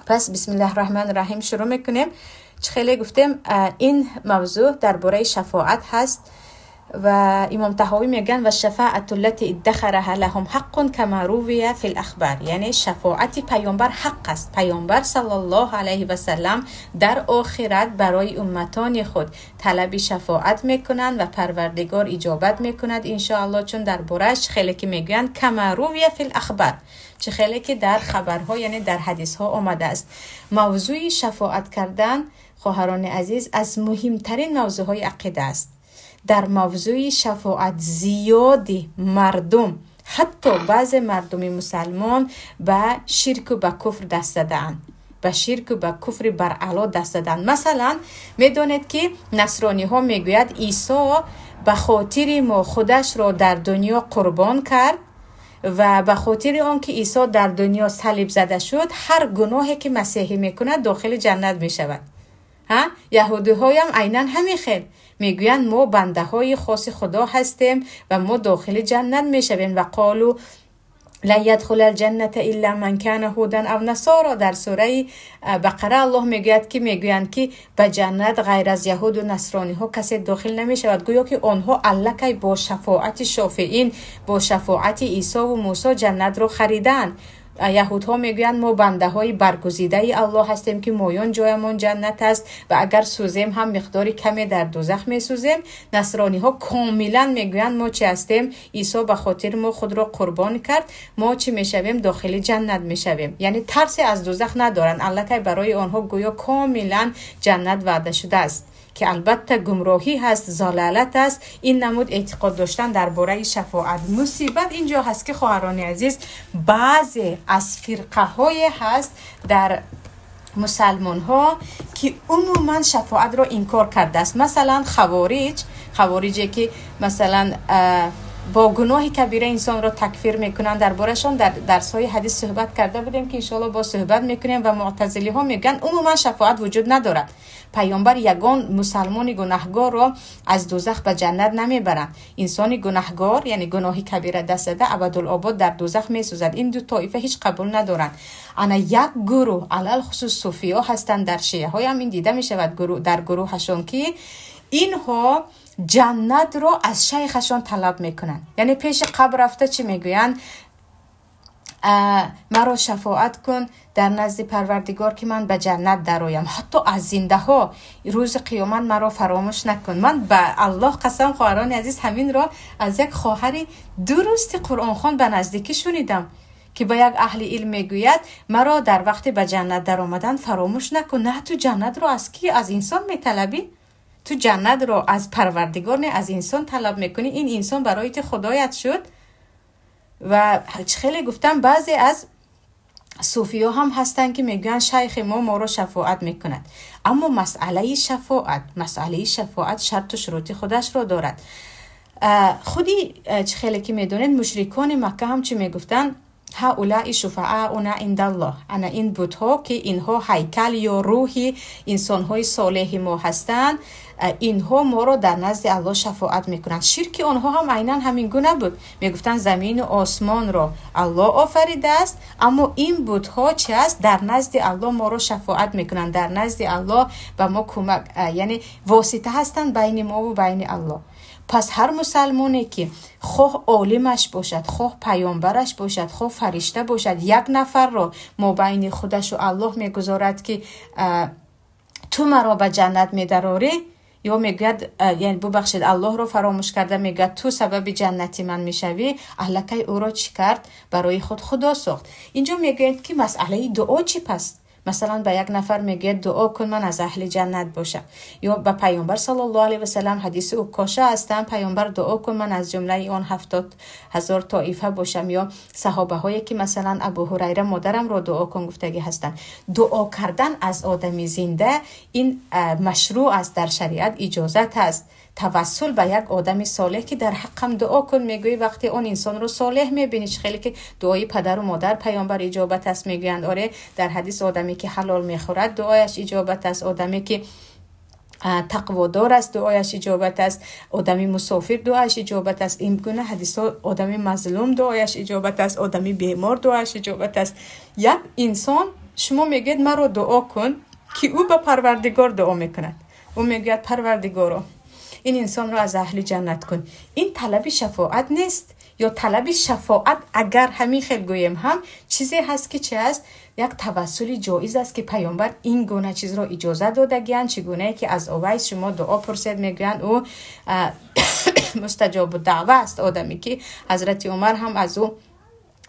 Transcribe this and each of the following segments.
Пас бисмиллаҳи раҳмони раҳим шурӯъ мекунем. Чӣ хеле гуфтем, ин мавзӯъ дар бораи шафоат ҳаст ва имом Таҳовӣ мегӯянд: والشفاعة التي ادخرها لهم حق كما روي في الأخبار. Яъне шафоати паёмбар ҳақ аст. Паёмбар саллаллоҳу алайҳи васаллам дар охират барои умматони худ талаби шафоат мекунанд ва Парвардигор иҷобат мекунад, иншоаллоҳ, чун дар борааш хеле ки мегӯянд كما روي في الأخبار, чӣ хеле ки дар хабарҳо, яъне дар ҳадисҳо омадааст. Мавзӯи шафоат кардан, хоҳарони азиз, аз муҳимтарин мавзӯъҳои ақида аст. Дар мавзӯи шафоат зиёди мардум, ҳатто баъзе мардуми мусалмон, ба ширку ба куфр даст задаанд, ба ширку ба куфри баръало даст задаанд. Масалан, медонед, ки насрониҳо мегӯяд, Исо ба хотири мо худашро дар дунё қурбон кард ва ба хотири он ки Исо дар дунё салиб зада шуд, ҳар гуноҳе ки масеҳӣ мекунад, дохили ҷаннат мешавад. Яҳудиҳоям айнан ҳамин хел мегӯянд: мо бандаҳои хоси Худо ҳастем ва мо дохили ҷаннат мешавем. وقالوا لن يدخل الجنة إلا من كان هودا أو نصارى. Дар сураи Бақара Аллоҳ мегӯяд, ки мегӯянд, ки ба ҷаннат ғайр аз яҳуду насрониҳо касе дохил намешавад. Гӯё ки онҳо аллакай бо шафоати шофеин, бо шафоати Исову Мусо ҷаннатро харидаанд. Яҳудҳо мегӯянд, мо бандаҳои баргузидаи Аллоҳ ҳастем, ки моён ҷоямон ҷаннат аст ва агар сӯзем ҳам, миқдори каме дар дӯзах месӯзем. Насрониҳо комилан мегӯянд, мо чи ҳастем? Исо ба хотири мо худро қурбон кард, мо чӣ мешавем? Дохили ҷаннат мешавем. Яъне тарсе аз дӯзах надоранд. Аллакай барои онҳо гӯё комилан ҷаннат ваъда шудааст, ки албатта гумроҳӣ ҳаст, залолат аст ин намуд эътиқод доштан дар бораи шафоат. Мусибат инҷо ҳаст, ки, хоҳарони азиз, баъзе аз фирқаҳое ҳаст дар мусалмонҳо, ки умуман шафоатро инкор кардааст. Масалан, хавориҷ, хавориҷе ки масалан бо гуноҳи кабира инсонро такфир мекунанд. Дар борашон дар дарсҳои ҳадис суҳбат карда будем, ки иншоалло боз суҳбат мекунем. Ва муътазилиҳо мегӯянд, умуман шафоат вуҷуд надорад, паёмбар ягон мусалмони гунаҳгорро аз дӯзах ба ҷаннат намебаранд. Инсони гунаҳгор, яъне гуноҳи кабира даст зада, абадулобод дар дӯзах месӯзад. Ин ду тоифа ҳеҷ қабул надоранд. Ана як гурӯҳ, алалхусус суфиё ҳастанд, дар шиаҳоям ин дида мешавад, дар гурӯҳашон, ки инҳо ҷаннатро аз шайхашон талаб мекунанд. Яъне пеши қабр рафта, чӣ мегӯянд? Маро шафоат кун дар назди Парвардигор, ки ман ба ҷаннат дароям, ҳатто аз зиндаҳо рӯзи қиёмат маро фаромӯш накун. Ман ба Аллоҳ қасам, хоҳарони азиз, ҳаминро аз як хоҳари дурусти қуръонхон ба наздикӣ шунидам, ки ба як аҳли илм мегӯяд: маро дар вақти ба ҷаннат даромадан фаромӯш накун. На, ту ҷаннатро аз кӣ, аз инсон металабӣ? Ту ҷаннатро аз Парвардигор не, аз инсон талаб мекунӣ. Ин инсон барои ту худоят шуд? Ва хеле гуфтам, баъзе аз суфиё ҳам ҳастанд, ки мегӯянд, шайхи мо моро шафоат мекунад. Аммо масъалаи шафоат шарту шурути худашро дорад. Худи чӣ хеле ки медонед, мушрикони Макка ҳам чӣ мегуфтанд? هؤلاء شفعاؤنا عند الله. Ана ин бутҳо, ки инҳо ҳайкал ё рӯҳи инсонҳои солеҳи мо ҳастанд, инҳо моро дар назди Аллоҳ шафоат мекунанд. Ширки онҳо ҳам айнан ҳамин гуна буд. Мегуфтанд, замину осмонро Аллоҳ офаридааст, аммо ин бутҳо чи аст, дар назди Аллоҳ моро шафоат мекунанд, дар назди Аллоҳ ба мо кӯмак, яъне восита ҳастанд байни мову байни Аллоҳ. Пас ҳар мусалмоне, ки хоҳ олимаш бошад, хоҳ паёмбараш бошад, хоҳ фаришта бошад, як нафарро мобайни худашу Аллоҳ мегузорад, ки ту маро ба ҷаннат медарорӣ, ё мегӯяд, яъне бубахшед, Аллоҳро фаромӯш карда мегӯяд, ту сабаби ҷаннати ман мешавӣ, аллакай ӯро чӣ кард? Барои худ худо сохт. Инҷо мегӯяд, ки масъалаи дуо чӣ? Пас масалан, ба як нафар мегӯяд, дуо кун, ман аз аҳли ҷаннат бошам. Ё ба паёмбар саллаллоҳу алайҳи васалам, ҳадиси Укоша ҳастанд, паёмбар, дуо кун, ман аз ҷумлаи он 70,000 тоифа бошам. Ё саҳобаҳое, ки масалан Абу Ҳурайра, модарамро дуо кун гуфтагӣ ҳастанд. Дуо кардан аз одами зинда ин машрӯъ аст, дар шариат иҷозат аст. Тавассул ба як одами солеҳ, ки дар ҳаққам дуо кун мегӯӣ, вақте он инсонро солеҳ мебинӣ, чӣ хеле ки дуои падару модар, паёмбар иҷобат аст мегӯянд. Оре, дар ҳадис одаме ки ҳалол мехӯрад, дуояш иҷобат аст, одаме ки тақводор аст, дуояш иҷобат аст, одами мусофир дуояш иҷобат аст. Ин гуна ҳадисҳо, одами мазлум дуояш иҷобат аст, одами бемор дуояш иҷобат аст. Як инсон Шумо мегӯед маро дуо кун, ки ӯ ба Парвардигор дуо мекунад. Ӯ мегӯяд Парвардигоро, ин инсонро аз аҳли ҷаннат кун. Ин талаби шафоат нест, ё талаби шафоат агар ҳамин хел гӯем ҳам чизе ҳаст ки чи аст? Як тавассули ҷоиз аст ки паёмбар ин гуна чизро иҷоза додагиянд. Чӣ гунае ки аз Овайс шумо дуо пурсед, мегӯянд ӯ мустаҷобу даъва аст, одаме ки ҳазрати Умар ҳам аз ӯ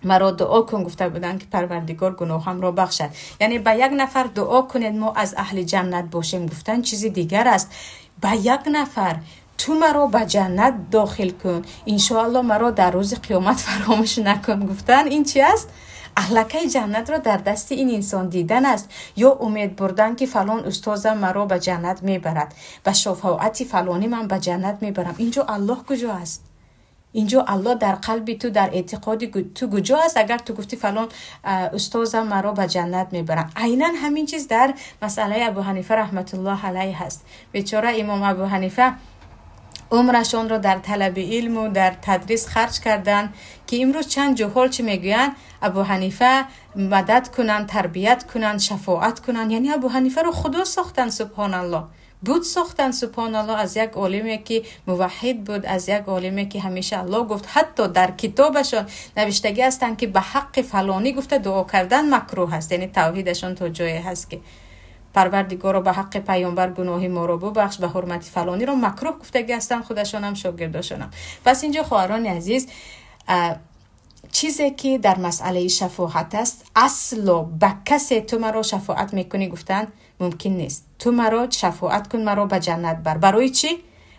маро дуо кун гуфта буданд ки Парвардигор гуноҳамро бахшад. Яъне ба як нафар дуо кунед мо аз аҳли ҷаннат бошем гуфтан чизи дигар аст. Ба як нафар ту маро ба ҷаннат дохил кун, иншоалло маро дар рӯзи қиёмат фаромӯш накун гуфтан ин чи аст? Аҳлакаи ҷаннатро дар дасти ин инсон дидан аст. Ё умед бурдан ки фалон устозам маро ба ҷаннат мебарад, ба шафоати фалонӣ ман ба ҷаннат мебарам. Инҷо Аллоҳ куҷо аст? Инҷо Аллоҳ дар қалби ту, дар эътиқоди ту куҷо аст? Агар ту гуфти фалон устозам маро ба ҷаннат мебарад. Айнан ҳамин чиз дар масъалаи Абу Ҳанифа раҳматуллоҳ алайҳ ҳаст. Бечора имом Абу Ҳанифа умрашонро дар талаби илму дар тадрис харҷ карданд, ки имрӯз чанд ҷуҳол чӣ мегӯянд? Абу Ҳанифа мадад кунанд, тарбият кунанд, шафоат кунанд. Яъне Абу Ҳанифаро худо сохтанд, субҳоналлоҳ, буд сохтанд, субҳоналлоҳ, аз як олиме ки муваҳҳид буд, аз як олиме ки ҳамеша Аллоҳ гуфт. Ҳатто дар китобашон навиштагӣ ҳастанд ки ба ҳаққи фалонӣ гуфта дуо кардан макрӯҳ аст. Яъне тавҳидашон то ҷое ҳаст ки Парвардигоро ба ҳаққи паёмбар гуноҳи моро бубахш, ба ҳурмати фалониро макрӯҳ гуфтагӣ ҳастанд худашонам, шогирдошонам. Пас инҷо хоҳарони азиз, чизе ки дар масъалаи шафоат аст, асло ба касе ту маро шафоат мекунӣ гуфтан мумкин нест. Ту маро шафоат кун, маро ба ҷаннат бар. Барои чӣ?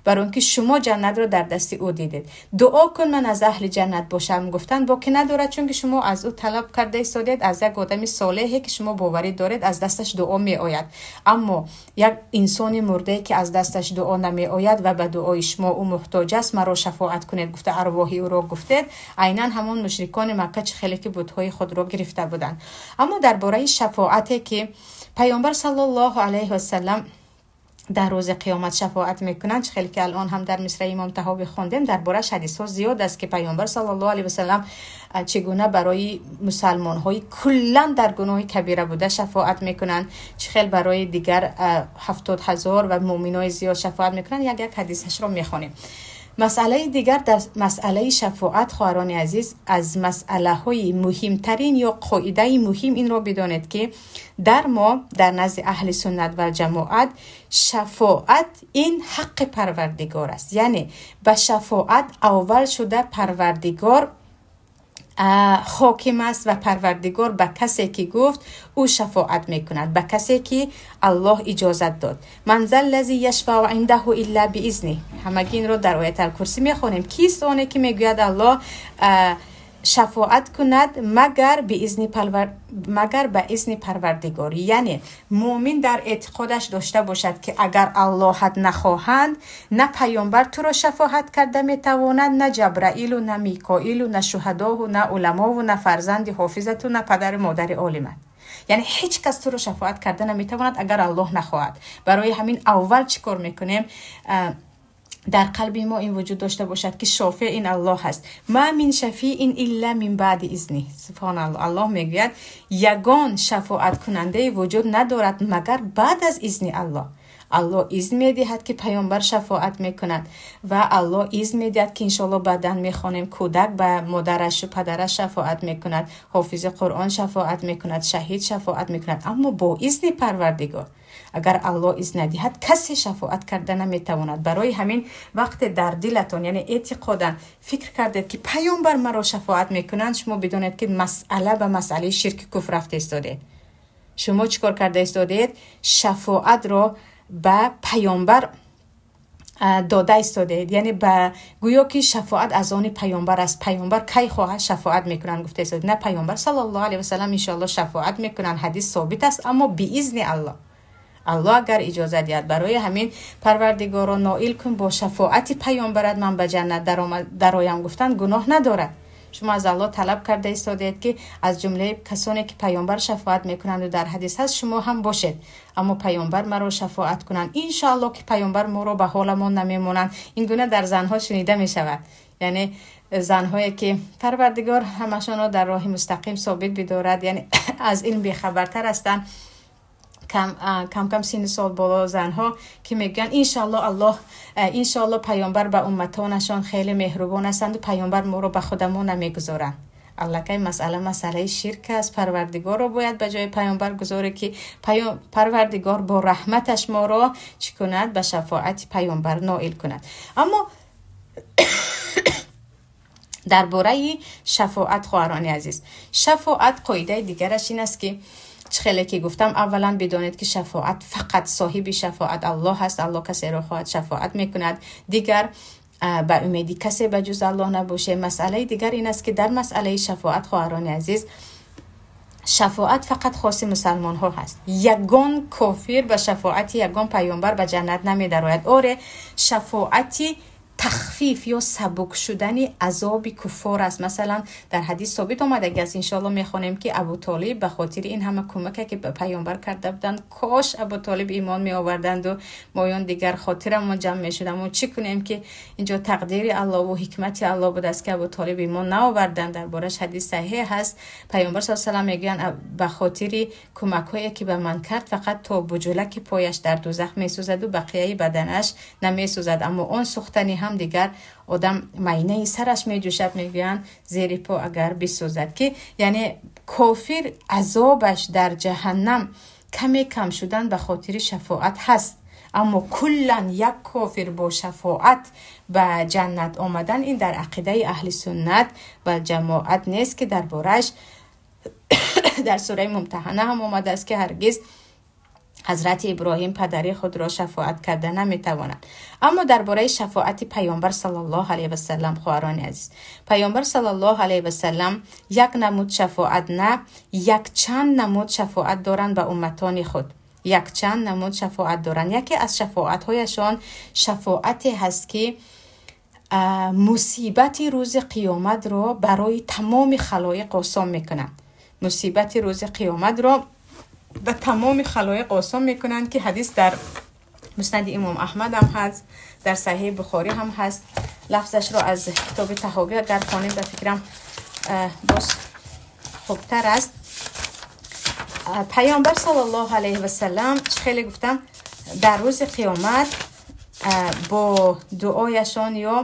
Барои он ки шумо ҷаннатро дар дасти ӯ дидед. Дуо кун ман аз аҳли ҷаннат бошам гуфтан боқӣ надорад, чунки шумо аз ӯ талаб карда истодед, аз як одами солеҳе ки шумо боварӣ доред аз дасташ дуо меояд. Аммо як инсони мурдае ки аз дасташ дуо намеояд ва ба дуои шумо ӯ муҳтоҷ аст, маро шафоат кунед гуфта арвоҳи ӯро гуфтед, айнан ҳамон мушрикони Макка чӣ хеле ки бутҳои худро гирифта буданд. Аммо дар бораи шафоате ки паёмбар саллаллоҳу алайҳи васаллам дар рӯзи қиёмат шафоат мекунанд, чӣ хеле ки алон ҳам дар мисраи имом Таҳовӣ хондем, дар борааш ҳадисҳо зиёд аст ки паёмбар саллаллоҳу алайҳи васаллам чӣ гуна барои мусалмонҳои куллан дар гуноҳи кабира буда шафоат мекунанд, чӣ хел барои дигар 70 000 ва муъминои зиёд шафоат мекунанд. Як як ҳадисашро мехонем. Масъалаи дигар дар масъалаи шафоат, хоҳарони азиз, аз масъалаҳои муҳимтарин ё қоидаи муҳим инро бидонед ки дар мо дар назди аҳли суннат вал ҷамоат шафоат ин ҳаққи Парвардигор аст. Яъне ба шафоат аввал шуда Парвардигор ҳоким аст ва Парвардигор ба касе ки гуфт ӯ шафоат мекунад, ба касе ки Аллоҳ иҷозат дод. Ман заллази яшфау индаҳу илла биизних. Ҳамагӣ инро дар оят алкурсӣ мехонем. Кист оне ки мегӯяд Аллоҳ шафоат кунад магар ба изни Парвардигор. Яъне муъмин дар эътиқодаш дошта бошад ки агар Аллоҳат нахоҳанд, на паёмбар туро шафоат карда метавонад, на Ҷабраилу, на Микоилу, на шуҳадоҳу, на уламову, на фарзанди ҳофизату, на падару модари олимат. Яъне ҳеҷ кас туро шафоат карда наметавонад агар Аллоҳ нахоҳад. Барои ҳамин аввал чӣ кор мекунем? Дар қалби мо ин вуҷуд дошта бошад ки шофеъ ин Аллоҳ аст. Ма мин шафиин илла мин баъди изних. Субҳоналлоҳ. Аллоҳ мегӯяд ягон шафоаткунандае вуҷуд надорад магар баъд аз изни Аллоҳ. Аллоҳ изн медиҳад ки паёмбар шафоат мекунад ва Аллоҳ изн медиҳад ки иншоаллоҳ баъдан мехонем кӯдак ба модарашу падараш шафоат мекунад, ҳофизи Қуръон шафоат мекунад, шаҳид шафоат мекунад, аммо бо изни Парвардигор. Агар Аллоҳ изн надиҳад, касе шафоат карда наметавонад. Барои ҳамин вақте дар дилатон, яъне эътиқодан фикр кардед ки паёмбар маро шафоат мекунанд, шумо бидонед ки масъала ба масъалаи ширки куфр рафта истодед. Шумо чӣ кор карда истодед? Шафоатро ба паёмбар дода истодед. Яъне ба гӯё ки шафоат аз они паёмбар аст. Паёмбар кай хоҳад шафоат мекунанд гуфта истодед. На, паёмбар саллаллоҳу алайҳи васаллам иншоаллоҳ шафоат мекунанд, ҳадис собит аст, аммо биизни Аллоҳ. Аллоҳ агар иҷоза диҳад. Барои ҳамин Парвардигоро ноил кун бо шафоати паёмбарат ман ба ҷаннат дароям гуфтан гуноҳ надорад. Шумо аз Аллоҳ талаб карда истодед ки аз ҷумлаи касоне ки паёмбар шафоат мекунанду дар ҳадис ҳаст шумо ҳам бошед, аммо паёмбар маро шафоат кунанд, иншоаллоҳ ки паёмбар моро ба ҳоламон намемонанд. Ин гуна дар занҳо шунида мешавад. Яъне занҳое ки Парвардигор ҳамашонро дар роҳи мустақим собит бидорад, яъне аз илм бехабартар ҳастанд, кам кам синну сол боло занҳо ки мегӯянд иншоалло Аллоҳ, иншоалло паёмбар ба умматонашон хеле меҳрубон ҳастанд ва паёмбар моро ба худамон намегузоранд. Аллакай масъала масъалаи ширк аст. Парвардигорро бояд ба ҷои паёмбар гузорӣ, ки Парвардигор бо раҳматаш моро чӣ кунад? Ба шафоати паёмбар ноил кунад. Аммо дар бораи шафоат, хоҳарони азиз, шафоат қоидаи дигараш ин аст, ки чӣ хеле ки гуфтам, аввалан бидонед, ки шафоат фақат соҳиби шафоат Аллоҳ ҳаст. Аллоҳ касеро хоҳад шафоат мекунад. Дигар ба умеди касе ба ҷуз Аллоҳ набошем. Масъалаи дигар ин аст, ки дар масъалаи шафоат, хоҳарони азиз, шафоат фақат хоси мусалмонҳо ҳаст. Ягон кофир ба шафоати ягон паёмбар ба ҷаннат намедарояд. Оре, шафоати тахфиф ё сабук шудани азоби куффор аст. Масалан, дар ҳадис собит омадаги аст, иншоалло мехонем, ки Абу Толиб ба хотири ин ҳама кӯмаке ки ба паёмбар карда буданд, кош Абу Толиб имон меоварданду моён дигар хотирамон ҷамъ мешуд. Аммо чӣ кунем, ки инҷо тақдири Аллоҳу ҳикмати Аллоҳ будааст, ки Абу Толиб имон наоварданд. Дар бораш ҳадис саҳеҳ ҳаст. Паёмбар са салам мегӯянд, ба хотири кӯмакҳое ки ба ман кард, фақат то буҷулаки пояш дар дӯзах месӯзаду бақияи баданаш намесӯзад. Аммо он сӯхтани ҳам дигар одам майнаи сараш меҷӯшад, мегӯянд, зери по агар бисӯзад, ки яъне кофир азобаш дар ҷаҳаннам каме кам шудан ба хотири шафоат ҳаст. Аммо куллан як кофир бо шафоат ба ҷаннат омадан, ин дар ақидаи аҳли суннат ва ҷамоат нест, ки дар борааш дар сураи Мумтаҳана ҳам омадааст, ки ҳаргиз ҳазрати Иброҳим падари худро шафоат карда наметавонад. Аммо дар бораи шафоати паёмбар саллаллоҳу алайҳи васалам, хоҳарони азиз, паёмбар саллаллоҳу алайҳи васалам як намуд шафоат на, якчанд намуд шафоат доранд ба умматони худ. Якчанд намуд шафоат доранд. Яке аз шафоатҳояшон шафоате ҳаст, ки мусибати рӯзи қиёматро барои тамоми халоиқ осон мекунанд. Мусибати рӯзи қиёматро ба тамоми халоиқ осон мекунанд, ки ҳадис дар Муснади Имом Аҳмад ҳам ҳаст, дар Саҳеҳи Бухорӣ ҳам ҳаст. Лафзашро аз китоби Таҳовӣ агар хонем, ба фикрам, боз хубтар аст. Паёмбар саллаллоҳу алайҳи васалам, чӣ хеле гуфтам, дар рӯзи қиёмат бо дуояшон ё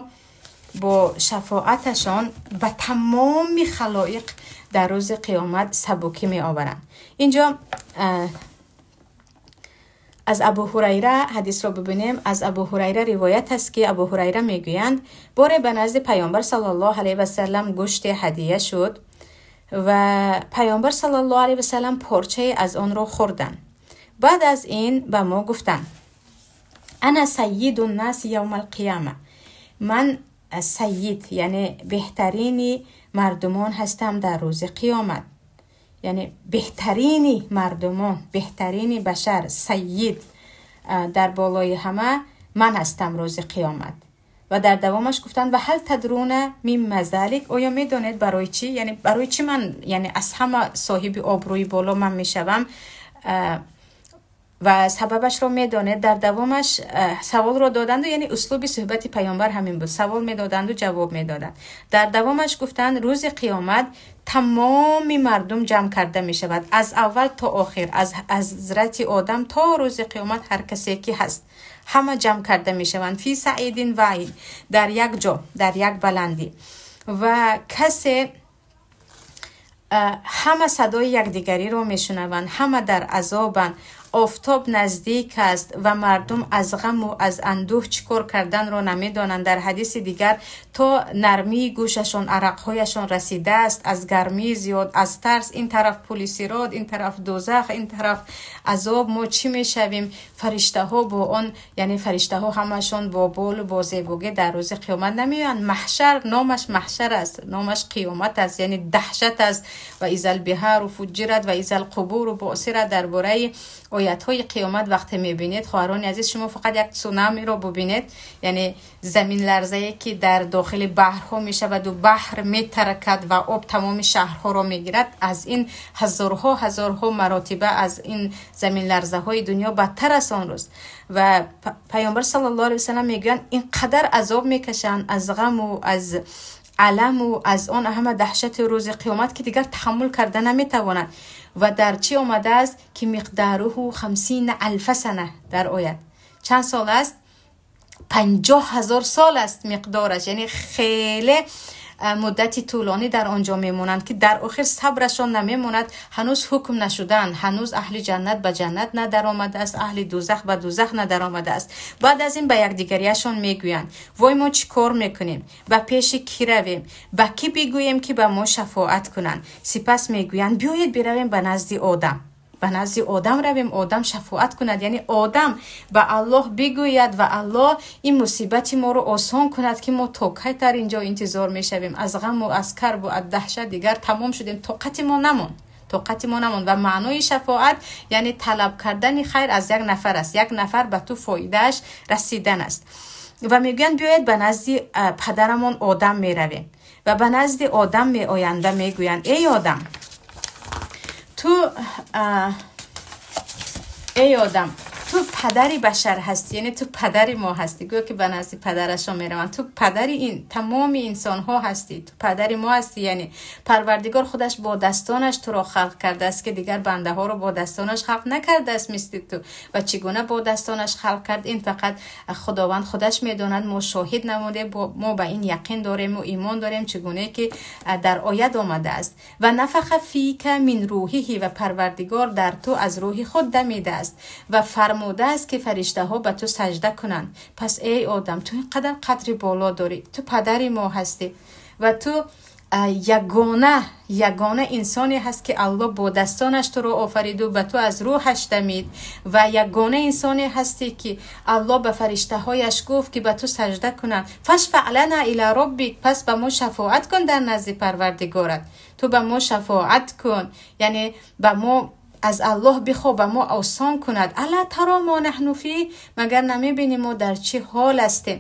бо шафоаташон ба тамоми халоиқ дар рӯзи қиёмат сабукӣ меоваранд. Инҷо аз Абу Ҳурайра ҳадисро бибинем. Аз Абу Ҳурайра ривоят аст, ки Абу Ҳурайра мегӯянд, боре ба назди паёмбар саллаллоҳу алайҳи васалам гӯште ҳадия шуд ва паёмбар саллаллоҳу алайҳи васалам порчае аз онро хӯрданд. Баъд аз ин ба мо гуфтанд: «Ана сайиду ннаси явма алқияма», ман сайид, яъне беҳтарини мардумон ҳастам дар рӯзи қиёмат. Яъне беҳтарини мардумон, беҳтарини башар, сайид, дар болои ҳама ман ҳастам рӯзи қиёмат. Ва дар давомаш гуфтанд: «Ва ҳал тадруна мимма залик?», оё медонед барои чӣ, яъне барои чӣ ман, яъне аз ҳама соҳиби обрӯи боло ман мешавам ва сабабашро медонед? Дар давомаш саволро доданду, яъне услуби суҳбати паёмбар ҳамин буд, савол медоданду, ҷавоб медоданд. Дар давомаш гуфтанд: рӯзи қиёмат тамоми мардум ҷамъ карда мешавад, аз аввал то охир, аз ҳазрати Одам то рӯзи қиёмат ҳар касе ки ҳаст, ҳама ҷамъ карда мешаванд, фи саидин ваҳид, дар як ҷо, дар як баландӣ, ва касе ҳама садои якдигариро мешунаванд, ҳама дар азобанд, офтоб наздик аст ва мардум аз ғаму аз андӯҳ чӣ кор карданро намедонанд. Дар ҳадиси дигар, то нармии гӯшашон, арақҳояшон расидааст аз гармии зиёд, аз тарс. Ин тараф пули сирот, ин тараф дӯзах, ин тараф азоб, мо чӣ мешавем? Фариштаҳо бо он, яъне фариштаҳо ҳамашон бо болу бо зебогӣ дар рӯзи қиёмат намеоянд. Маҳшар номаш маҳшар аст, номаш қиёмат аст, яъне даҳшат аст. Ва изал биҳару фуҷират ва изал қубуру бусират. Дар бораи Оятҳои қиёмат вақте мебинед, хоҳарони азиз, шумо фақат як цунамиро бубинед, яъне заминларзае ки дар дохили баҳрҳо мешаваду баҳр метаракад ва об тамоми шаҳрҳоро мегирад, аз ин ҳазорҳо ҳазорҳо маротиба аз ин заминларзаҳои дунё бадтар аст он рӯз. Ва Паёмбар саллаллоҳу алайҳи васаллам мегӯянд, ин қадар азоб мекашанд аз ғаму аз аламу аз он ҳама даҳшати рӯзи қиёмат, ки дигар таҳаммул карда наметавонанд. Ва дар чӣ омадааст ки миқдаруҳу хамсина алфа сана дар оят чанд сол аст? 50 000 сол аст миқдораш. Яъне хеле муддати тӯлонӣ дар он ҷо мемонанд, ки дар охир сабрашон намемонад. Ҳанӯз ҳукм нашуданд, ҳанӯз аҳли ҷаннат ба ҷаннат надаромадааст, аҳли дузах ба дузах надаромадааст. Баъд аз ин ба якдигариашон мегӯянд: вой, мо чӣ кор мекунем? Ба пеши кӣ равем? Ба кӣ бигӯем, ки ба мо шафоат кунанд? Сипас мегӯянд: биёед, биравем ба назди Одам, ба назди Одам равем, Одам шафоат кунад, яъне Одам ба Аллоҳ бигӯяд ва Аллоҳ ин мусибати моро осон кунад, ки мо то кай дар ин ҷо интизор мешавем? Аз ғаму аз карбу аз даҳшат дигар тамом шудем, тоқати мо намонд, тоқати мо намонд. Ва маънои шафоат яъне талаб кардани хайр аз як нафар аст, як нафар ба ту фоидааш расидан аст. Ва мегӯянд: биёед, ба назди падарамон Одам меравем. Ва ба назди Одам меоянд ва мегӯянд: эй Одам, ту, эй Одам, ту падари башар ҳастӣ, яъне ту падари мо ҳастӣ. Гӯё ки ба назди падарашон мераванд. Ту падари ин тамоми инсонҳо ҳастӣ, ту падари мо ҳастӣ, яъне Парвардигор худаш бо дастонаш туро халқ кардааст, ки дигар бандаҳоро бо дастонаш халқ накардааст мисли ту. Ва чӣ гуна бо дастонаш халқ кард, ин фақат Худованд худаш медонад, мо шоҳид намудем, мо ба ин яқин дорему имон дорем, чӣ гуне ки дар оят омадааст. Ва نفخ فيك من روحه, ва Парвардигор дар ту аз рӯҳи худ дамидааст ва фармудааст, ки фариштаҳо ба ту сажда кунанд. Пас эй Одам, ту ин қадар қадри боло дорӣ, ту падари мо ҳастӣ ва ту ягона инсоне ҳаст, ки Аллоҳ бо дастонаш туро офариду ба ту аз рӯҳаш дамид, ва ягона инсоне ҳастӣ, ки Аллоҳ ба фариштаҳояш гуфт, ки ба ту сажда кунанд. فاشفع لنا إلى ربك, пас ба мо шафоат кун дар назди Парвардигорат, ту ба мо шафоат кун, яъне ба мо аз Аллоҳ бихо, ба мо осон кунад. ألا ترى ما نحن فيه, магар намебинӣ мо дар чӣ ҳол ҳастем?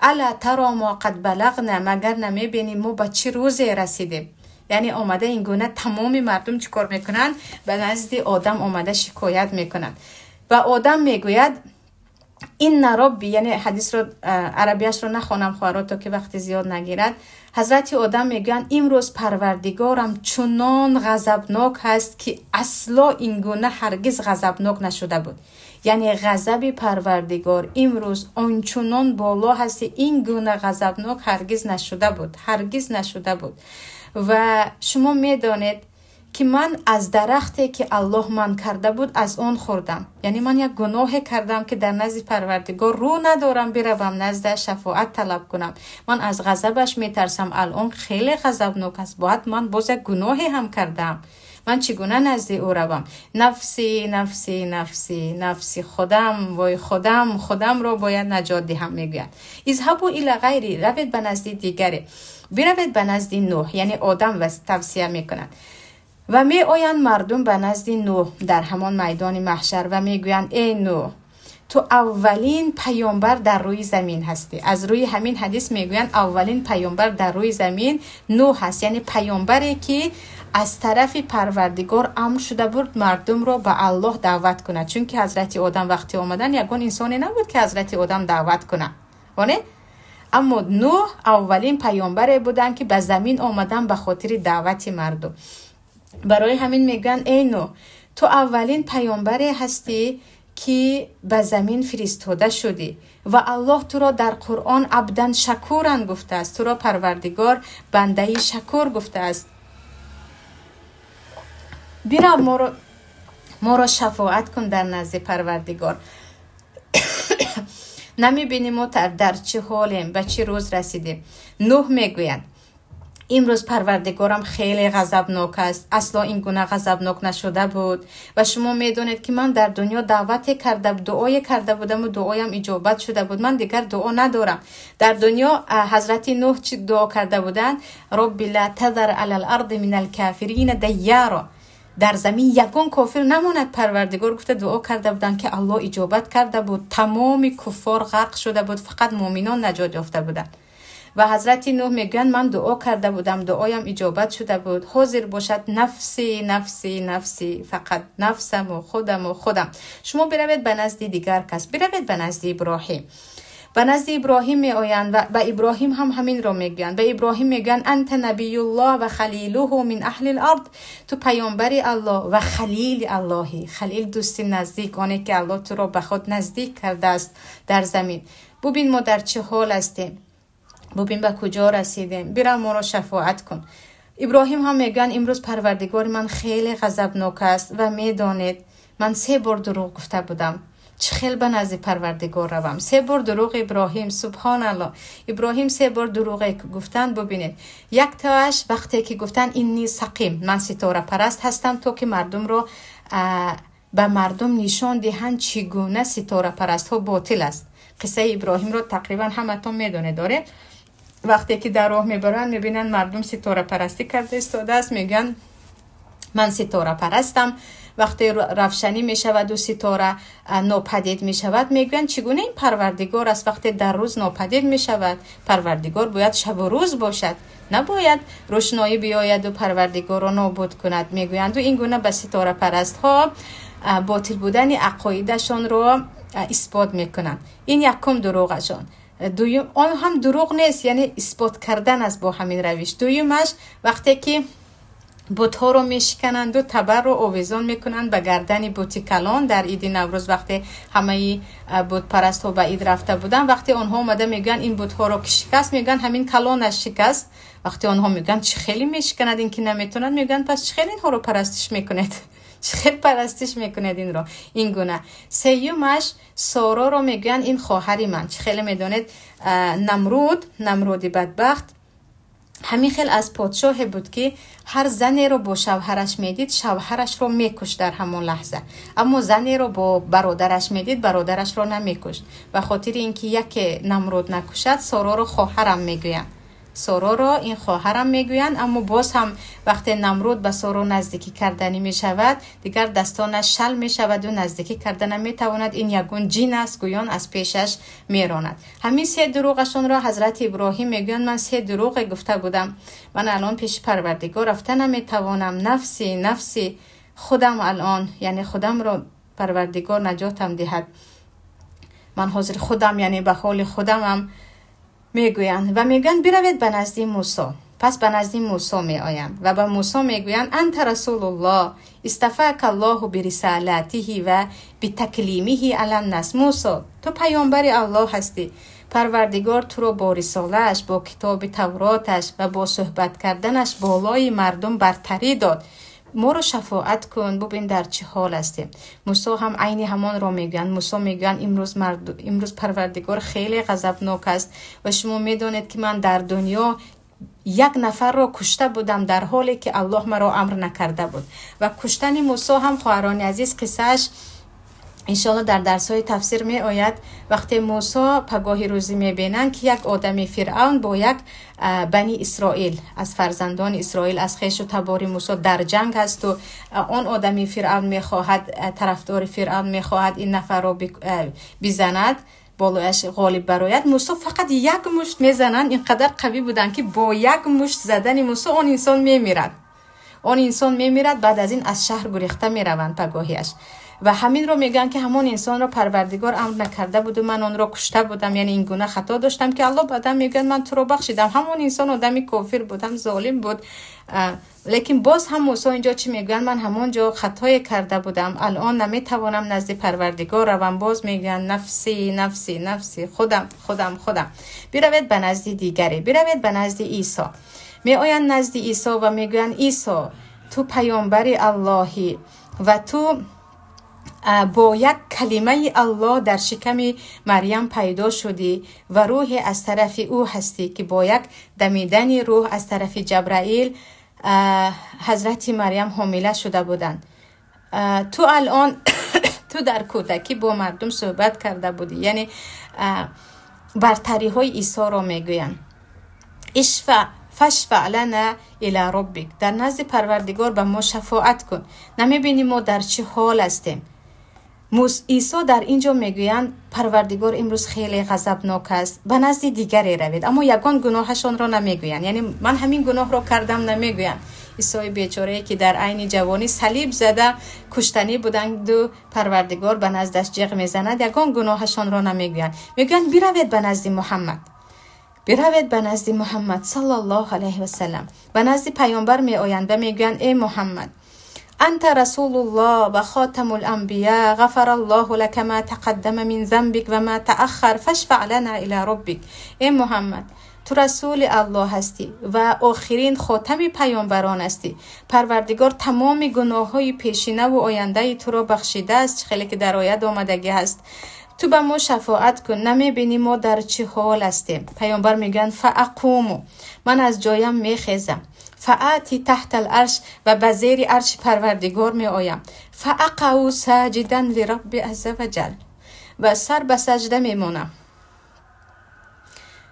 ألا ترى ما قد بلغنا, магар намебинӣ мо ба чӣ рӯзе расидем? Яъне омада ин гуна тамоми мардум чӣ кор мекунанд? Ба назди Одам омада шикоят мекунанд. Ва Одам мегӯяд: إن ربي, яъне ҳадисро арабияшро нахонам, хоҳаро, то ки вақти зиёд нагирад. Ҳазрати Одам мегӯянд: имрӯз Парвардигорам чунон ғазабнок ҳаст, ки асло ин гуна ҳаргиз ғазабнок нашуда буд. Яъне ғазаби Парвардигор имрӯз ончунон боло ҳаст, ин гуна ғазабнок ҳаргиз нашуда буд, ҳаргиз нашуда буд. Ва шумо медонед, ки ман аз дарахте, ки Аллоҳ манъ карда буд, аз он хӯрдам. Яъне ман як гуноҳе кардам, ки дар назди Парвардигор рӯ надорам биравам назда шафоат талаб кунам. Ман аз ғазабаш метарсам, алон хеле ғазабнок аст, бояд ман боз як гуноҳе ҳам кардаам, ман чӣ гуна назди ӯ равам? نفسي نفسي نفسي نفسي, худам, вой худам, худамро бояд наҷот диҳам, мегӯяд. اذهبوا إلى غيري, равед ба назди дигаре, биравед ба назди Нӯҳ. Яъне Одам тавсия мекунад. Ва меоянд мардум ба назди Нӯҳ дар ҳамон майдони маҳшар ва мегӯянд: эй Нӯҳ, ту аввалин паёмбар дар рӯи замин ҳастӣ. Аз рӯи ҳамин ҳадис мегӯянд, аввалин паёмбар дар рӯи замин Нӯҳ ҳаст, яъне паёмбаре, ки аз тарафи Парвардигор амр шуда буд мардумро ба Аллоҳ даъват кунад, чунки ҳазрати Одам вақте омадан, ягон инсоне набуд, ки ҳазрати Одам даъват кунад, оне. Аммо Нӯҳ аввалин паёмбаре буданд, ки ба замин омадан ба хотири даъвати мардум. Барои ҳамин мегӯянд: эй Нӯҳ, ту аввалин паёмбаре ҳастӣ, ки ба замин фиристода шудӣ, ва Аллоҳ туро дар Қуръон عبدا شكورا гуфтааст, туро Парвардигор бандаи шакур гуфтааст. Бирав, моро шафоат кун дар назди Парвардигор. Намебинӣ мо дар чӣ ҳолем, ба чӣ рӯз расидем? Нӯҳ мегӯяд: имрӯз Парвардигорам хеле ғазабнок аст, асло ин гуна ғазабнок нашуда буд. Ва шумо медонед, ки ман дар дунё даъвате карда, дуое карда будаму дуоям иҷобат шуда буд, ман дигар дуо надорам. Дар дунё ҳазрати Нӯҳ чӣ дуо карда буданд? رب لا تذر على الأرض من الكافرين ديارا. Дар замин ягон кофир намонад, Парвардигор, гуфта дуо карда буданд, ки Аллоҳ иҷобат карда буд. Тамоми куффор ғарқ шуда буд, фақат муъминон наҷот ёфта буданд. Ва ҳазрати Нӯҳ мегӯянд: ман дуо карда будам, дуоям иҷобат шуда буд, ҳозир бошад нафси, нафси, нафси, фақат нафсаму худаму худам. Шумо биравед ба назди дигар кас, биравед ба назди Иброҳим. Ба назди Иброҳим меоянд ва ба Иброҳим ҳам ҳаминро мегӯянд. Ба Иброҳим мегӯянд: анта набиюллоҳ ва халилуҳу мин аҳлил ард, ту паёмбари Аллоҳ ва халили Аллоҳӣ. Халил — дӯсти наздик, оне ки Аллоҳ туро ба худ наздик кардааст дар замин. Бубин, мо дар чӣ ҳол ҳастем, бубин, ба куҷо расидем, бирав, моро шафоат кун. Иброҳим ҳам мегӯянд: имрӯз Парвардигори ман хеле ғазабнок аст ва медонед, ман се бор дурӯғ гуфта будам, чӣ хел ба назди Парвардигор равам? Се бор дурӯғ Иброҳим, субҳоналлоҳ. Иброҳим се бор дурӯғе гуфтанд, бубинед. Яктоаш вақте ки гуфтанд: инни сақим, ман ситорапараст ҳастам, то ки мардумро ба мардум нишон диҳанд, чӣ гуна ситорапарастҳо ботил аст. Қиссаи Иброҳимро тақрибан ҳаматон медонед, оре. Вақте ки дар роҳ мебаранд, мебинанд, мардум ситорапарастӣ карда истодааст, мегӯянд: ман ситорапарастам. Вақте равшанӣ мешаваду ситора нопадид мешавад, мегӯянд: чӣ гуна ин Парвардигор аст, вақте дар рӯз нопадид мешавад? Парвардигор бояд шабу рӯз бошад, набояд рӯшноӣ биёяду Парвардигорро нобуд кунад, мегӯянду ин гуна ба ситорапарастҳо ботил будани ақоидашонро исбот мекунанд. Ин якум дурӯғашон. Дуюм, он ҳам дурӯғ нест, яъне исбот кардан аст бо ҳамин равиш. Дуюмаш, вақте ки бутҳоро мешикананду табарро овезон мекунанд ба гардани бути калон дар иди Наврӯз, вақте ҳамаи бутпарастҳо ба ид рафта буданд, вақте онҳо омада мегӯянд: ин бутҳоро ки шикаст? Мегӯянд: ҳамин калонаш шикаст. Вақте онҳо мегӯянд: чӣ хеле мешиканад, ин ки наметавонад? Мегӯянд: пас чӣ хел инҳоро парастиш мекунед, чӣ хел парастиш мекунед инро? Ин гуна. Сеюмаш, Сороро мегӯянд: ин хоҳари ман. Чӣ хеле медонед, Намруд, Намруди бадбахт, ҳамин хел аз подшоҳе буд, ки ҳар занеро бо шавҳараш медид, шавҳарашро мекушт дар ҳамон лаҳза, аммо занеро бо бародараш медид, бародарашро намекушт. Ба хотири ин ки яке Намруд накушад, Сороро хоҳарам мегӯянд, Сороро ин хоҳарам мегӯянд. Аммо боз ҳам вақте Намруд ба Соро наздикӣ карданӣ мешавад, дигар дастонаш шал мешаваду наздикӣ карда наметавонад. Ин ягон ҷин аст, гӯён аз пешаш меронад. Ҳамин се дурӯғашонро ҳазрати Иброҳим мегӯянд: ман се дурӯғе гуфта будам, ман алон пеши Парвардигор рафта наметавонам, нафси, нафси, худам алон, яъне худамро Парвардигор наҷотам диҳад, ман ҳозир худам, яъне ба ҳоли худамам, мегӯянд. Ва мегӯянд: биравед ба назди Мусо. Пас ба назди Мусо меоянд ва ба Мусо мегӯянд: анта расулуллоҳ, истафака Аллоҳу бирисалатиҳи ва битаклимиҳи аланнас. Мусо, ту паёмбари Аллоҳ ҳастӣ, Парвардигор туро бо рисолааш, бо китоби Тавроташ ва бо суҳбат карданаш болои мардум бартарӣ дод, моро шафоат кун, бубин, дар чӣ ҳол ҳастем. Мусо ҳам айни ҳамонро мегӯянд. Мусо мегӯянд: имрӯз Парвардигор хеле ғазабнок аст ва шумо медонед, ки ман дар дунё як нафарро кушта будам, дар ҳоле ки Аллоҳ маро амр накарда буд. Ва куштани Мусо ҳам, хоҳарони азиз, қиссааш иншоалло дар дарсҳои тафсир меояд. Вақте Мусо пагоҳи рӯзӣ мебинанд, ки як одами Фиръавн бо як бани Исроил, аз фарзандони Исроил, аз хешу табори Мусо дар ҷанг ҳасту он одами Фиръавн мехоҳад, тарафдори Фиръавн мехоҳад ин нафарро бизанад, болояш ғолиб барояд. Мусо фақат як мушт мезананд, ин қадар қавӣ буданд, ки бо як мушт задани Мусо он инсон мемирад, он инсон мемирад. Баъд аз ин аз шаҳр гурехта мераванд пагоҳиаш ва ҳаминро мегӯянд, ки ҳамон инсонро Парвардигор амр накарда буду ман онро кушта будам, яъне ин гуна хато доштам, ки Аллоҳ баъдан мегӯяд: ман туро бахшидам. Ҳамон инсон одами кофир буд, ҳам золим буд, лекин боз ҳам Мусо инҷо чӣ мегӯянд? Ман ҳамон ҷо хатое карда будам, алон наметавонам назди Парвардигор равам. Боз мегӯянд: нафси, нафси, нафси, худам, худам, худам. Биравед ба назди дигаре, биравед ба назди Исо. Меоянд назди Исо ва мегӯянд: Исо, ту паёмбари Аллоҳӣ ва ту бо як калимаи Аллоҳ дар шиками Марьям пайдо шудӣ ва рӯҳе аз тарафи ӯ ҳастӣ, ки бо як дамидани рӯҳ аз тарафи Ҷабраил ҳазрати Марьям ҳомила шуда буданд. Ту алон, ту дар кӯдакӣ бо мардум суҳбат карда будӣ, яъне бартариҳои Исоро мегӯянд. Ишфа. فاشفع لنا إلى ربك، در نزد پروردگار به ما شفاعت کن. نمیبینی ما در چه حال هستیم؟ عیسی در اینجا میگویند پروردگار امروز خیلی غضبناک است، به نزد دیگری روید، اما یگان گناهشان را نمیگویند، یعنی من همین گناه را کردم نمیگویند. عیسی بیچاره که در عین جوانی صلیب زده کشتنی بودند و پروردگار به نزدش جیغ میزند، یگان گناهشان را نمیگویند، میگویند بروید به نزد محمد، بروید به نزد محمد صلی الله علیه و سلم. به نزد پیامبر می آیند و میگویند ای محمد، انت رسول الله و خاتم الانبیاء، غفر الله لك ما تقدم من ذنبك و ما تأخر، فاشفع لنا الى ربك. ای محمد، تو رسول الله هستی و آخرین خاتم پیامبران هستی، پروردگار تمام گناه‌های پیشینه و آینده تو را بخشیده است، خیلی که در آیت آمدگی هست. تو به ما شفاعت کن، نمیبینی ما در چه حال هستیم؟ پیامبر میگن فاقوم، من از جایم میخیزم، فآتی تحت العرش، و به زیر عرش پروردگار می آیم، فاقع ساجدا لرب عز وجل، و سر به سجده میمونم،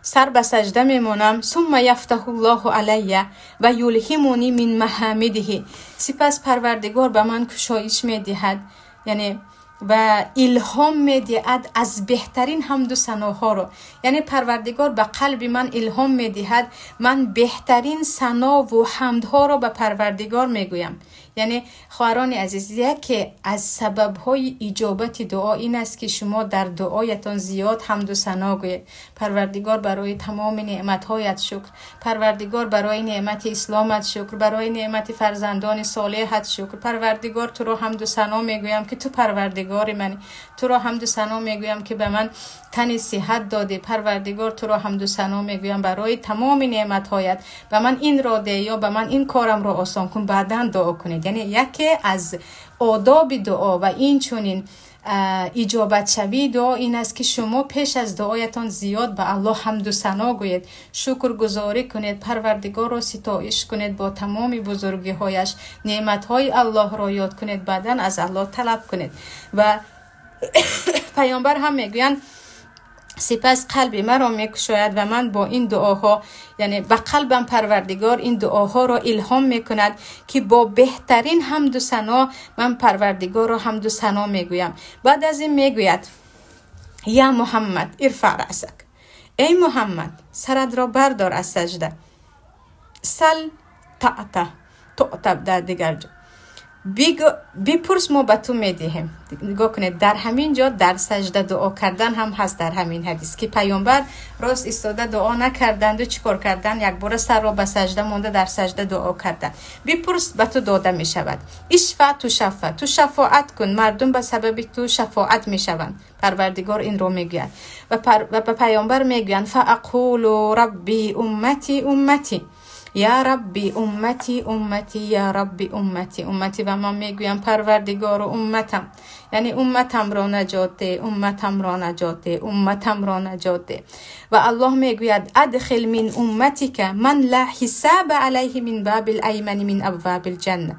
سر به سجده میمونم. ثم یفتح الله علی و یلهمنی من محامده، سپس پروردگار به من کشایش میدهد، یعنی و الهام میدهد از بهترین حمد و ثناها رو، یعنی پروردگار به قلب من الهام میدهد، من بهترین ثنا و حمدها رو به پروردگار میگویم. یعنی خواهران عزیز، یکی از سبب‌های اجابت دعا این است که شما در دعایتان زیاد حمد و ثنا گویید. پروردگار برای تمام نعمت‌هایت شکر، پروردگار برای نعمت اسلامت شکر، برای نعمت فرزندان صالحت شکر، پروردگار تو را حمد و ثنا میگویم که تو پروردگار منی، تو را حمد و ثنا میگویم که به من تن صحت دادی، پروردگار تو را حمد و ثنا میگویم برای تمام نعمت‌هایت، به من این را ده یا به من این کارم را آسان کن. بعداً دعا کنید. یعنی یکی از آداب دعا و این چنین اجابت شوی دعا این است که شما پیش از دعایتان زیاد به الله حمد و ثنا گویید، شکر گزاری کنید، پروردگار را ستایش کنید با تمام بزرگی هایش، نعمت های الله را یاد کنید، بعدا از الله طلب کنید. و پیامبر هم میگویند سپس قلب مرا میکشاید و من با این دعاها، یعنی به قلبم پروردگار این دعاها را الهام میکند که با بهترین حمد و ثنا من پروردگار را حمد و ثنا میگویم. بعد از این میگوید یا محمد ارفع رأسک، ای محمد سرت را بردار از سجده، سل تعطه تعطه در دیگر جا بپرس ما به تو میدهیم. نگاه کنید در همین جا در سجده دعا کردن هم هست در همین حدیث که پیامبر راست ایستاده دعا نکردند و چیکار کردن؟ یک بار سر را به سجده مانده در سجده دعا کردن. بپرس به تو داده می شود. اشفع تو شفع، تو شفاعت کن، مردم به سبب تو شفاعت می شوند. پروردگار این رو میگوید و به پیامبر میگویند فاقول ربی امتی امتی، یا ربی امتی امتی، یا ربی امتی امتی. و من میگویم پروردگار امتم، یعنی امتم را نجات ده، امتم را نجات ده، امتم را نجات ده. و الله میگوید ادخل من امتک من لا حساب علیه من باب الایمن من ابواب الجنه.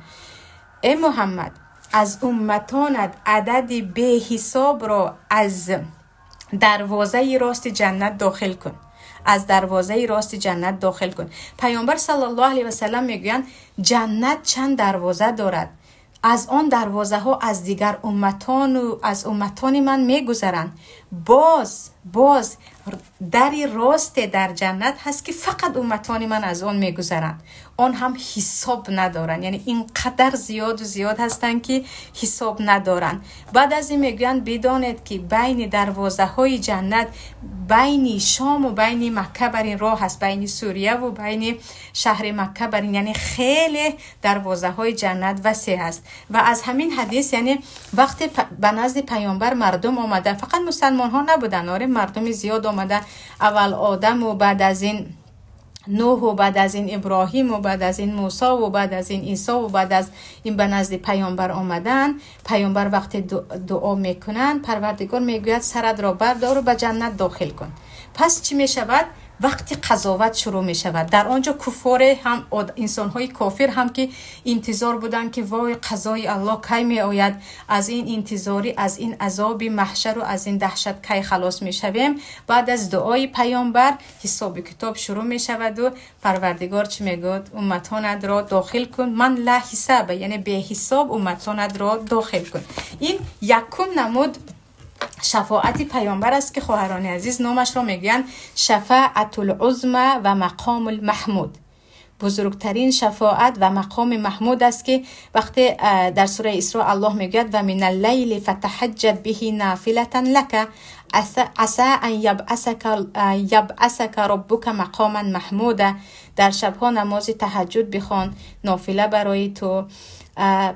ای محمد از امتانت عدد به حساب را از دروازه راست جنت داخل کن، از دروازه راست جنت داخل کن. پیامبر صلی الله علیه و سلم میگویند جنت چند دروازه دارد، از آن دروازه ها از دیگر امتان و از امتان من میگذرند. باز در راست در جنت هست که فقط امتان من از آن میگذرند، آن هم حساب ندارند، یعنی اینقدر زیاد و زیاد هستند که حساب ندارند. بعد از این میگویند بدانید که بین دروازه های جنت، بین شام و بین مکه بر این راه هست، بین سوریه و بین شهر مکه بر این، یعنی خیلی دروازه های جنت وسیع هست. و از همین حدیث، یعنی وقتی به نزد پیامبر مردم آمده، فقط مسلمان ها نبودن، آره مردم زیاد آمده، اول آدم و بعد از این نوح و بعد از این ابراهیم و بعد از این موسی و بعد از این عیسی و بعد از این به نزد پیامبر آمدن. پیامبر وقتی دعا میکنن، پروردگار میگوید سرت را بردار و به جنت داخل کن. پس چی میشود؟ Вақти қазоват шурӯъ мешавад. Дар он ҷо куффоре ҳам, инсонҳои кофир ҳам, ки интизор буданд, ки вой, қазои Аллоҳ кай меояд, аз ин интизорӣ, аз ин азоби маҳшару аз ин даҳшат кай халос мешавем. Баъд аз дуои паёмбар ҳисоби китоб шурӯъ мешаваду Парвардигор чӣ мегӯяд? Умматонатро дохил кун, ман ла ҳисаба, яъне беҳисоб умматонатро дохил кун. Ин якум намуд шафоати паёмбар аст, ки, хоҳарони азиз, номашро мегӯянд шафаатул узма ва мақомул маҳмуд, бузургтарин шафоат ва мақоми маҳмуд аст, ки вақте дар сураи Исро Аллоҳ мегӯяд: "Ва миналлайли фатаҳаҷҷад биҳи нафилатан лака аса ан ябъасака роббука мақоман маҳмуда". Дар шабҳо намози таҳаҷҷуд бихон, нофила барои ту,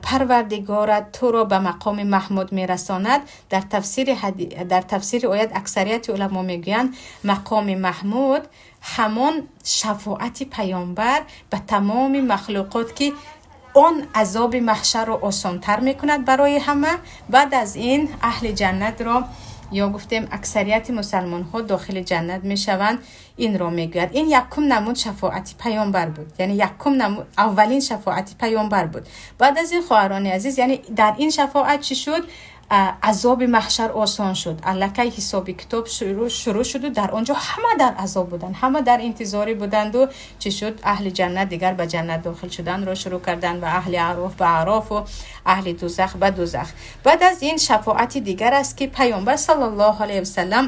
Парвардигорат туро ба мақоми маҳмуд мерасонад. Дар тафсири оят аксарияти уламо мегӯянд, мақоми маҳмуд ҳамон шафоати паёмбар ба тамоми махлуқот, ки он азоби маҳшарро осонтар мекунад барои ҳама. Баъд аз ин аҳли ҷаннатро, ё гуфтем, аксарияти мусалмонҳо дохили ҷаннат мешаванд, инро мегӯяд. Ин якум намуд шафоати паёмбар буд, яъне якум намуд, аввалин шафоати паёмбар буд. Баъд аз ин, хоҳарони азиз, яъне дар ин шафоат чӣ шуд? Азоби маҳшар осон шуд, аллакай ҳисоби китоб шурӯъ шуду дар он ҷо ҳама дар азоб буданд, ҳама дар интизорӣ буданду чӣ шуд? Аҳли ҷаннат дигар ба ҷаннат дохил шуданро шурӯъ карданд ва аҳли Аъроф ба Аърофу аҳли дузах ба дузах. Баъд аз ин шафоати дигар аст, ки паёмбар саллаллоҳу алайҳи васалам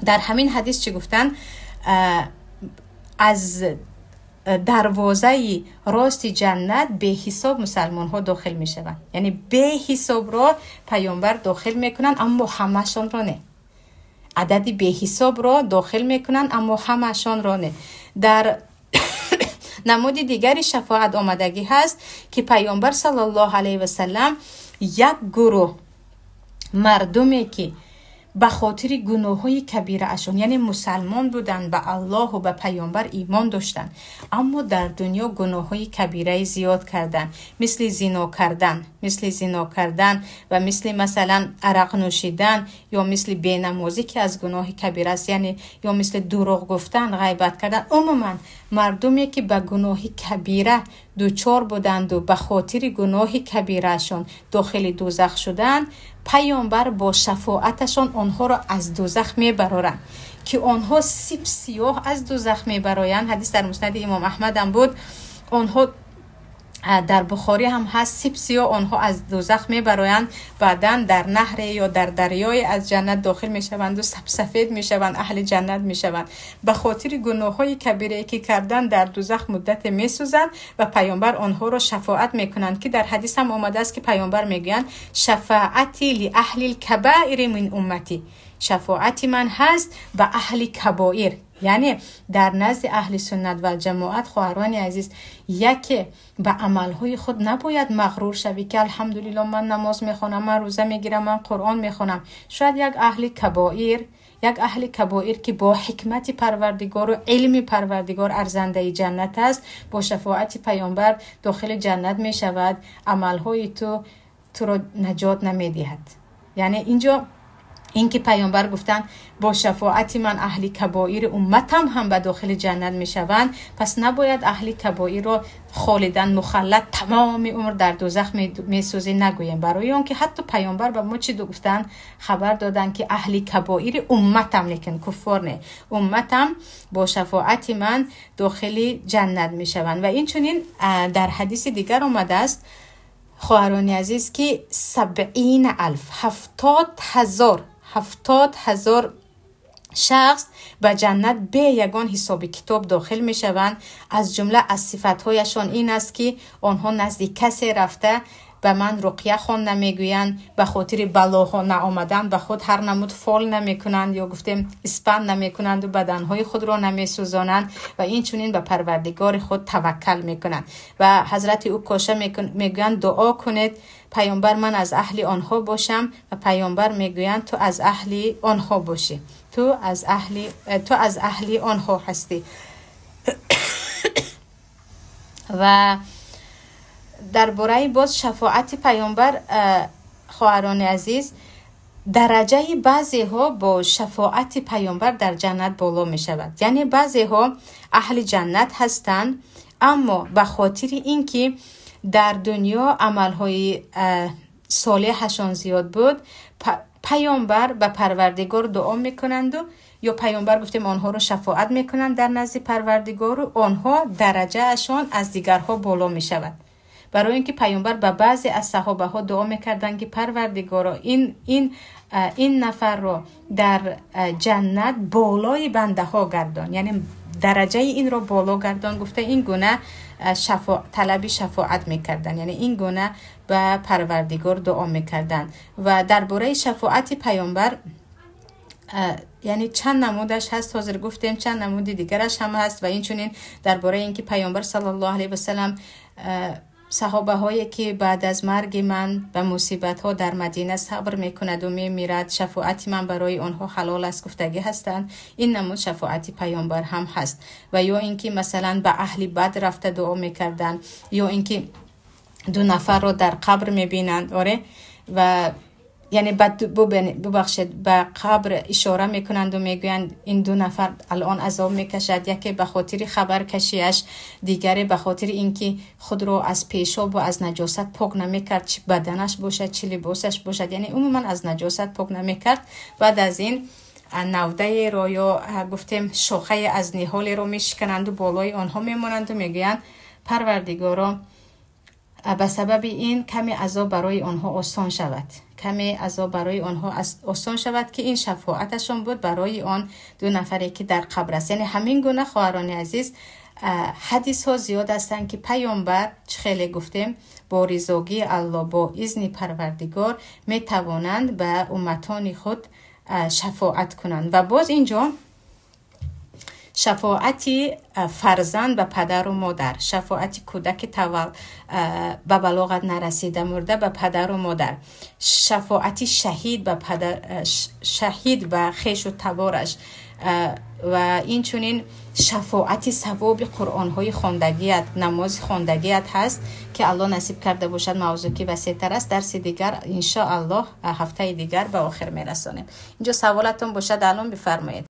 дар ҳамин ҳадис чӣ гуфтанд? Аз дарвозаи рости ҷаннат беҳисоб мусалмонҳо дохил мешаванд, яъне беҳисобро паёмбар дохил мекунанд, аммо ҳамашонро не. Адади беҳисобро дохил мекунанд, аммо ҳамашонро не. Дар намуди дигари шафоат омадагӣ ҳаст, ки паёмбар саллаллоҳу алайҳи васалам як гурӯҳ мардуме, ки ба хотири гуноҳҳои кабираашон, яъне мусалмон буданд, ба Аллоҳу ба паёмбар имон доштанд, аммо дар дунё гуноҳҳои кабираи зиёд карданд, мисли зино кардан ва мисли, масалан, арақ нӯшидан ё мисли бенамозӣ, ки аз гуноҳи кабира аст, яъне ё мисли дурӯғ гуфтан, ғайбат кардан. Умуман, мардуме, ки ба гуноҳи кабира дучор буданду ба хотири гуноҳи кабираашон дохили дузах шуданд, паёмбар бо шафоаташон онҳоро аз дузах мебароранд, ки онҳо сип сиёҳ аз дузах мебароянд. Ҳадис дар Муснади Имом Аҳмадам буд, онҳо дар Бухорӣ ҳам ҳаст. Сип сиёҳ онҳо аз дузах мебароянд, баъдан дар наҳре ё дар дарёе аз ҷаннат дохил мешаванду сапсафед мешаванд, аҳли ҷаннат мешаванд. Ба хотири гуноҳҳои кабирае, ки кардан, дар дузах муддате месӯзанд ва паёмбар онҳоро шафоат мекунанд, ки дар ҳадис ҳам омадааст, ки паёмбар мегӯянд: "Шафаати ли аҳли лкабаири мин уммати", шафоати ман ҳаст ба аҳли кабоир. Яъне дар назди аҳли суннат валҷамоат, хоҳарони азиз, яке ба амалҳои худ набояд мағрур шавӣ, ки алҳамдулилло, ман намоз мехонам, ман рӯза мегирам, ман Қуръон мехонам. Шояд як аҳли кабоир, ки бо ҳикмати Парвардигору илми Парвардигор арзандаи ҷаннат аст, бо шафоати паёмбар дохили ҷаннат мешавад. Амалҳои ту туро наҷот намедиҳад. Яъне инҷо ин ки паёмбар гуфтанд, бо шафоати ман аҳли кабоири умматам ҳам ба дохили ҷаннат мешаванд, пас набояд аҳли кабоирро холидан мухаллад тамоми умр дар дузах месӯзӣ нагӯем, барои он ки ҳатто паёмбар ба мо чӣ гуфтанд? Хабар доданд, ки аҳли кабоири умматам, лекин куффор не, умматам бо шафоати ман дохили ҷаннат мешаванд. Ва инчунин дар ҳадиси дигар омадааст, хоҳарони азиз, ки сабъина алф, 70 000, 70 000 шахс ба ҷаннат бе ягон ҳисоби китоб дохил мешаванд. Аз ҷумла аз сифатҳояшон ин аст, ки онҳо назди касе рафта, ба ман руқя хон намегӯянд, ба хотири балоҳо наомадан ба худ ҳар намуд фол намекунанд ё гуфтем, испанд намекунанду баданҳои худро намесӯзонанд ва инчунин ба Парвардигори худ таваккал мекунанд. Ва ҳазрати Укоша мегӯянд: "Дуо кунед, паёмбар, ман аз аҳли онҳо бошам." Ва паёмбар мегӯянд: "Ту аз аҳли онҳо бошӣ, ту аз аҳли онҳо ҳастӣ." Ва дар бораи боз шафоати паёмбар, хоҳарони азиз. Дараҷаи баъзеҳо бо шафоати паёмбар дар ҷаннат боло мешавад. Яъне баъзеҳо аҳли ҷаннат ҳастанд, аммо ба хотири ин ки дар дунё амалҳои солеҳашон зиёд буд, паёмбар ба парвардигор дуо мекунанду ё паёмбар гуфтем онҳоро шафоат мекунанд дар назди парвардигору онҳо дараҷаашон аз дигарҳо боло мешавад. Барои ин ки паёмбар ба баъзе аз саҳобаҳо дуо мекарданд, ки парвардигоро, ин нафарро дар ҷаннат болои бандаҳо гардон, яъне дараҷаи инро боло гардон гуфта, ин гуна талаби шафоат мекарданд, яъне ин гуна ба парвардигор дуо мекарданд. Ва дар бораи шафоати паёмбар, яъне чанд намудаш ҳаст, ҳозир гуфтем, чанд намуди дигараш ҳам ҳаст. Ва инчунин дар бораи ин ки паёмбар саллаллоҳу алайҳи васалам саҳобаҳое ки баъд аз марги ман ба мусибатҳо дар Мадина сабр мекунаду мемирад, шафоати ман барои онҳо ҳалол аст гуфтагӣ ҳастанд. Ин намуд шафоати паёмбар ҳам ҳаст. Ва ё ин ки масалан ба аҳли Бадр рафта дуо мекарданд, ё ин ки ду нафарро дар қабр мебинанд, оре, ва яъне бубахшед, ба қабр ишора мекунанду мегӯянд ин ду нафар алон азоб мекашад, яке ба хотири хабаркашиаш, дигаре ба хотири ин ки худро аз пешобу аз наҷосат пок намекард, чи баданаш бошад, чи либосаш бошад, яъне умуман аз наҷосат пок намекард. Баъд аз ин навдаеро ё гуфтем шохае аз ниҳолеро мешикананду болои онҳо мемонанду мегӯянд парвардигоро, ба сабаби ин каме азоб барои онҳо осон шавад, каме азоб барои онҳо осон шавад, ки ин шафоаташон буд барои он ду нафаре ки дар қабр аст. Яъне ҳамин гуна хоҳарони азиз, ҳадисҳо зиёд ҳастанд, ки паёмбар чӣ хеле гуфтем бо ризогии Аллоҳ, бо изни парвардигор метавонанд ба умматони худ шафоат кунанд. Ва боз инҷо шафоати фарзанд ба падару модар, шафоати кӯдаки ба балоғат нарасида мурда ба падару модар, шафоати шаҳид ба падар, шаҳид ба хешу табораш, ва инчунин шафоати савоби қуръонҳои хондагият, намози хондагият ҳаст, ки Аллоҳ насиб карда бошад. Мавзӯъ ки васеътар аст, дарси дигар иншоаллоҳ ҳафтаи дигар ба охир мерасонем. Инҷо саволатон бошад, алон бифармоед.